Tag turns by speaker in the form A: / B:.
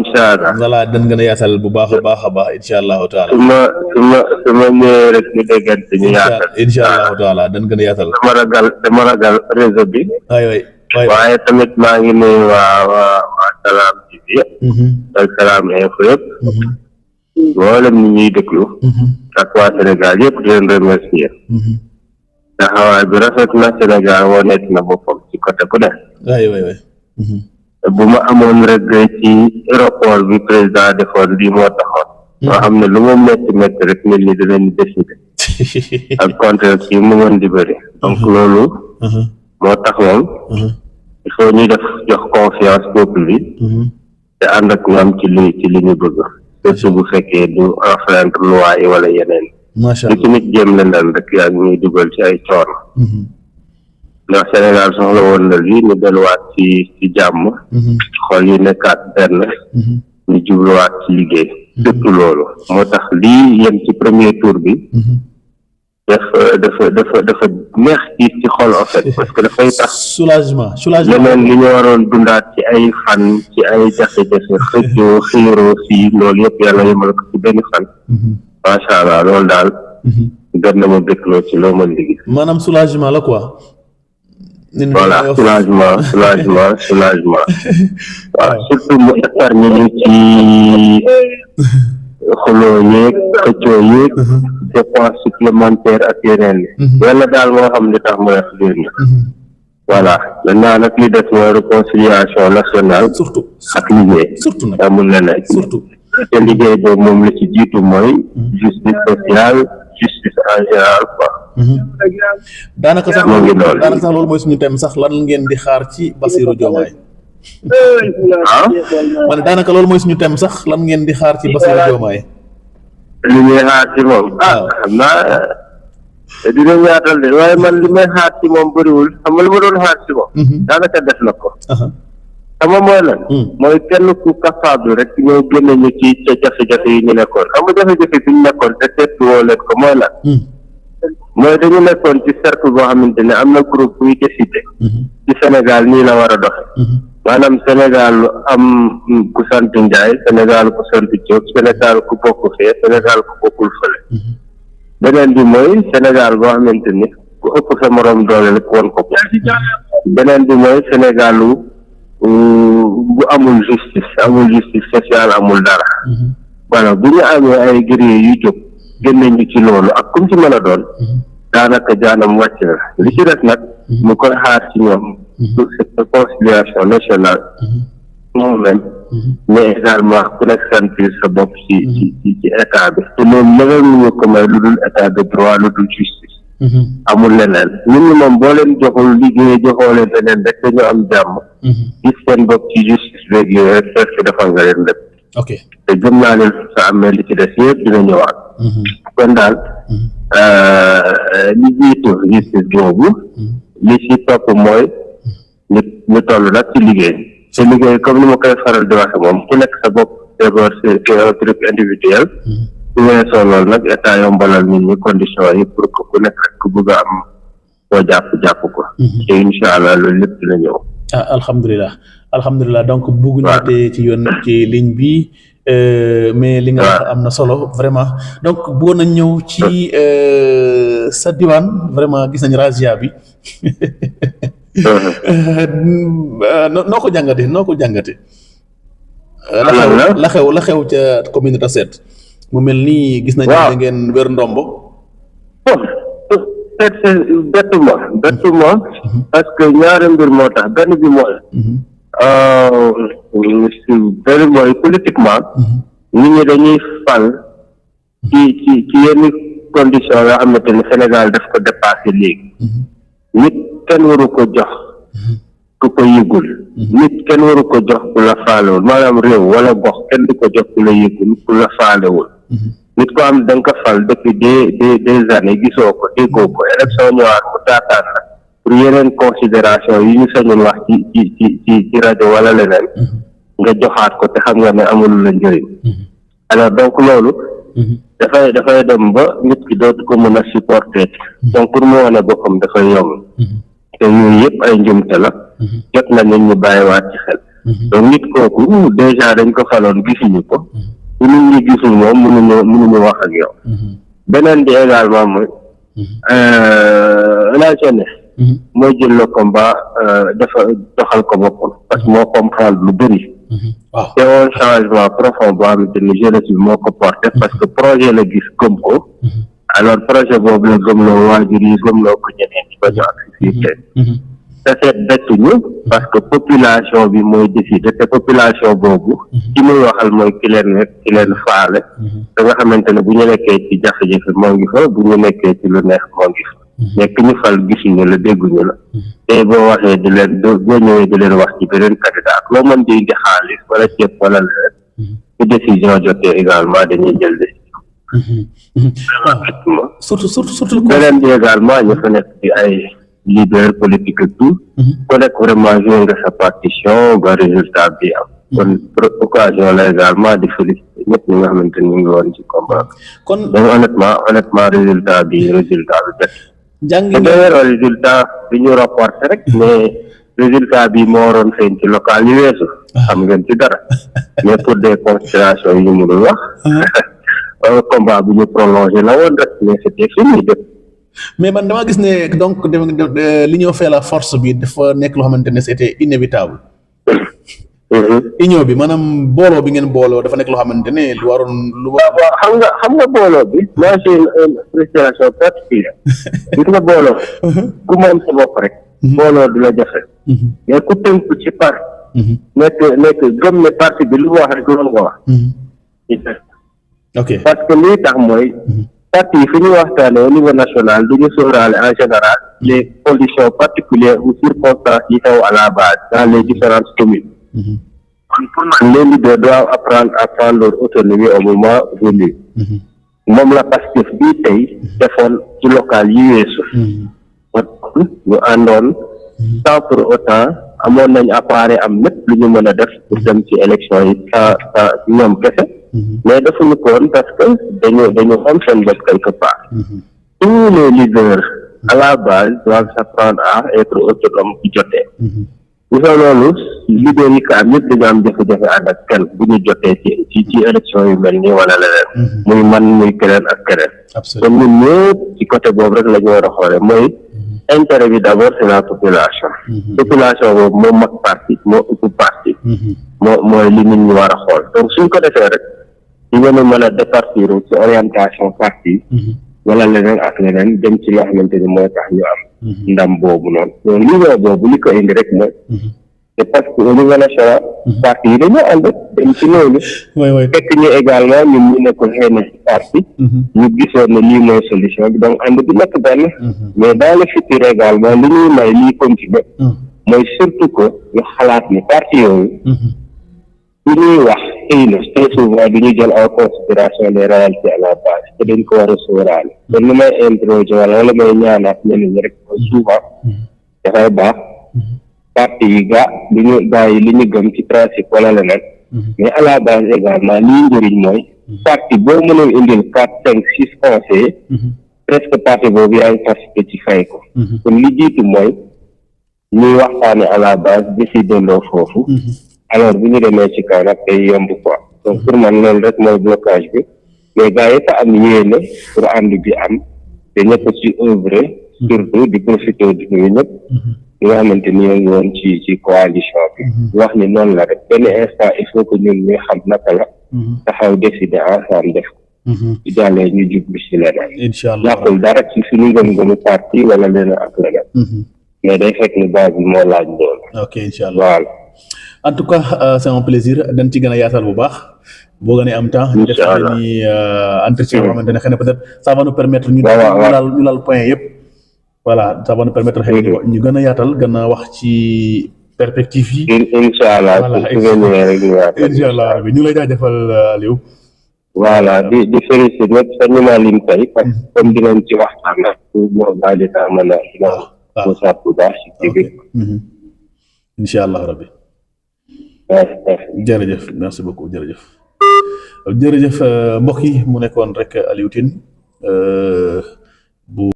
A: incha allah.
B: voilà dañ gën a yaatal bu baax a baax incha allahu taala.
A: su ma ñëwee rek ñu déggante ñu yaatal.
B: incha allahu taala dañ gën a yaatal.
A: dama ragal réseau bi. waaye tamit maa ngi nuyu waa Salam TV yëpp. ak Salam Info yëpp. mboolem ñi ñuy déglu. ak waa Sénégal yëpp di leen remercier. taxawaay bi rafet na Sénégal woo nekk na boppam ci côté bu ne. bu ma amoon rek ci aéroport bi président defoon lii moo taxoon. moo xam ne lu ma métti rek nit ñi dinañ décider. ak contraire yi mu mën di bëri. donc loolu. moo tax moom. il faut ñu jox confiance peuple bi. te ànd ak ñoom ci li ñu bëgg. surtout bu fekkee du enfreindre loi yi wala yeneen.
B: macha allah
A: lu ci nit jéem leen rek yaa ngi ñuy dugal ci ay coono. ndax Sénégal soxla woon na lii ñu delluwaat ci jàmm. xool yi nekkaat benn. ñu jubluwaat ci liggéey. surtout loolu moo tax lii yem ci premier tour bi. dafa neex ci xol en fait parce que dafay tax.
B: soulagement
A: leneen li ñu waroon dundaat ci ay fan ci ay jafe-jafe xëccoo xiiroo fii loolu yëpp yàlla yemal ko ci benn fan. macha allah loolu daal. gën na ma békloo ci loo mën liggéey.
B: maanaam soulagement la quoi.
A: voilà soulagement. waaw surtout mu épargne ñu ci xuloo yeeg xëccoo yeeg dépense supplémentaire ak yeneen yi yàlla daal moo xam li tax mu def leen na voilà maintenant nag li des mooy réconciliation nationale
B: surtout
A: ak liggéey
B: surtout nag
A: amul leneen surtout te liggéey boobu moom la ci jiitu mooy justice sociale justice en général quoi.
B: daanaka sax loolu mooy suñu thème sax lan ngeen di xaar ci Bassirou Diomaye. ma ne daanaka loolu mooy suñu thème sax lan ngeen di xaar ci Bassirou Diomaye.
A: li ñuy xaar ci moom. xam naa dina ñaatal de waaye man li may xaar ci moom bëriwul xam nga li ma doon xaar ci moom. daanaka def na ko. xam nga mooy lan. mooy kenn ku capable rek ñoo génne ñu ci ca jafe-jafe yi ñu nekkoon xam nga jafe-jafe bi ñu nekkoon te seetlu woo leen ko mooy lan. mooy dañu nekkoon ci cercle boo xamante ne am na groupe buy décider. ci Sénégal nii la war a doxe maanaam Sénégal lu am ku sant Ndiaye Sénégal ku sant Diop Sénégal ku bokk fee Sénégal ku bokkul fële. beneen bi mooy Sénégal boo xamante ni ku ëpp sa morom doole rek woon ko. beneen bi mooy Sénégalu bu amul justice sociale amul dara. voilà bu ñu amee ay guerrier yu jóg génne ñu ci loolu ak comme ci mën a doon. daanaka jaanam wàcc na li ci des nag. mu koy xaar ci ñoom. pour cette réconciliation nationale. moom même. mais également ku nekk sentir sa bopp ci état bi. te loolu leneen lu ñu ko may lu dul état de droit lu dul justice. amul leneen nit ñi moom boo leen joxul liggéey joxoo leen leneen rek dañu am jàmm. gis seen bopp ci justice beeg yooyu rek fekk defal nga leen lépp.
B: ok
A: te gëm naa ne sa amee li ci des yëpp dina ñëwaat. kon daal li jiitu justice boobu. li ci topp mooy. ñu toll nag ci liggéey. te liggéey comme ni ma koy faral di waxe moom ku nekk sa bopp d'abord c'est un truc individuel. su weesoo loolu nag état yombalal nit ñi conditions yi pour que ku nekk rek ku bëgg a am soo jàpp ko. te incha allah loolu lépp dina ñëw. alhamdulilah donc bëgguñu te ci yoon ci ligne bi mais li nga wax am na solo vraiment donc bëggoon nañ ñëw ci sa diwaan vraiment gis nañ razzia bi. noo ko jàngate la xew ca commune Tassette mu mel nii gis nañ da ngeen wér ndombo bettuma parce que ñaari mbir moo tax benn bi mooy politiquement nit ñi dañuy fal ci yenn condition yoo xamante ni Sénégal daf ko dépassé léegi nit kenn waru ko jox ku ko yëgul nit kenn waru ko jox ku la faalewul maanaam réew wala gox kenn du ko jox ku la yëgul ku la faalewul nit ko am da nga ko fal depuis des années gisoo ko déggoo ko élection ñëwaat mu taataan la pour yeneen considération yi ñu sañul wax ci rajo wala leneen nga joxaat ko te xam nga ne amul la njëriñ alors donc loolu dafay dem ba nit ki dootu ko mën a supporter donc pour mu wane boppam dafay yomb te yooyu yëpp ay njumte la jot na nit ñu bàyyiwaat ci xel donc nit kooku déjà dañ ko faloon gisuñu ko su nit ñi gisul moom mënuñu wax ak yow beneen bi également mooy la jeunesse mooy jël le combat dafa doxal ko boppam parce que moo comprendre lu bëri c'est un changement profond boo xamante ni jeunesse bi moo ko porté parce que projet la gis gëm ko alors projet boobu la gëmloo waajur yi gëmloo ko ñeneen ñi ba ñu ak si fii te seet bettuñu parce que population bi mooy décider te population boobu ci muy waxal mooy ki leen wet ki leen faale da nga xamante ne bu ñu nekkee ci jafe-jafe moo ngi fa bu ñu nekkee ci lu neex moo ngi fa nekk ñu fal gisuñu la dégguñu la te boo waxee di leen boo ñëwee di leen wax ci beneen candidat loo mën di indi xaalis wala ceeb wala leneen su décision jotee également dañuy jël décision
B: surtout
A: beneen bi également ñu fa nekk ci ay leader politique ak tout ku nekk vraiment joué nga sa partition ba résultat bi am kon occasion la également di féliciter ñëpp ñi nga xamante ni ñu ngi woon ci combat
B: kon
A: donc honnêtement résultat bi bet
B: jàngi
A: d'ailleurs résultat bi ñu rapporté rek mais résultat bi moo waroon feeñ ci local yi weesu xam ngeen ci dara mais pour des considérations yi ñu mënul wax combat bi ñu prolongé la woon rek mais c'était fini de
B: mais man dama gis ne donc l'union fait la force bi dafa nekk loo xamante ne c'était inévitable union bi maanaam booloo bi ngeen booloo dafa nekk loo xamante ne lu waroon lu
A: waaw xam nga booloo bi moi j'ai une frustration particulière gis nga booloo ku moom sa bopp rek booloo du la jafe mais ku tënku ci parti nekk gëm ne parti bi lu mu wax rek loolu nga wax
B: ok
A: parce que lii tax mooy parti yi fi ñu waxtaanee au niveau national du ñu sóoraale en général les conditions particulières ou circonstances yi xew à la base dans les différentes communes kon pour man les leaders doivent apprendre à prendre leur autonomie au moment venu moom la Pastef bii tey defoon ci local yi weesu ñu àndoon sans pour autant amoon nañ appareil am lépp lu ñu mën a def pour dem ci élection yi sans ñoom kese mais defuñu ko woon parce que dañu xam seen bopp quelque part tous les leaders à la base doivent s'apprendre à être autonome bu jotee bu soo loolu leaders yi ka am ñëpp dañu am jafe-jafe ànd ak kenn bu ñu jotee ci élection yu mel nii wala leneen muy man muy keneen ak keneen kon ñun ñëpp ci côté boobu rek la ñu war a xoole mooy intérêt bi d'abord c'est la population boobu moo mag parti moo ëpp parti mooy li nit ñi war a xool donc suñ ko defee rek ñu mën a départir ci orientation parti wala leneen ak leneen dem ci loo xamante ni mooy tax ñu am ndam boobu noonu donc niveau boobu li ko indi rek mooy c'est parce que au niveau national parti yi dañoo ànd dem ci loolu fekk ñu également ñun ñu nekkul xëy na ci parti ñu gisoon ne lii mooy solution bi donc ànd bi nekk benn mais dans le futur également li ñuy may lii continuer mooy surtout que ñu xalaat ni parti yooyu su ñuy wax xëy na très souvent du ñu jël en considération les réalités à la base te dañ ko war a sóoraale kon lu may interroger wala may ñaanaat ñeneen ñi rek mooy souvent dafay baax parti yi du ñu bàyyi li ñu gëm ci principe wala leneen mais à la base également lii njëriñ mooy parti boo mënoon indil 4, 5, 6 conseillers presque parti boobu yaa ngi participé ci fay ko kon li jiitu mooy ñuy waxtaane à la base décider loo foofu alors bu ñu demee ci kaw nag day yomb quoi donc pour man loolu rek mooy blocage bi mais gars yi am yéene pour ànd bi am te ñëpp ci œuvre surtout di profité di nuyu ñëpp ñi nga xamante ni ñoo ngi woon ci coalition bi wax ni noonu la rek benn instant il faut que ñun ñuy xam naka la taxaw décider ensemble def ko ci jàllee ñu jublu ci leneen
B: inshallah
A: yàqul dara ci suñu ngëm-ngëmu parti wala leneen ak leneen mais day fekk ni base bi moo laaj loolu
B: ok inshallah voilà en tout cas c'est un plaisir dañ ci gën a yaatal bu baax boo gënee am temps ñu def ni entretien boo xamante ne xëy na peut-être ça va nous permettre ñu laal point yëpp voilà ça va nous permettre xëy na ñu gën a yaatal gën a wax ci perspective yi
A: inshallah
B: inshallah rabbi ñu lay jaajëfal Aliou
A: voilà di féliciter ñëpp sañu ma lim tey parce que comme dinañ ci waxtaan nag moo baa di taa mën a ko sàpp bu baax ci biir
B: inshallah rabbi jërëjëf merci beaucoup jërëjëf mbokk yi mu nekkoon rek Aliou Tine bu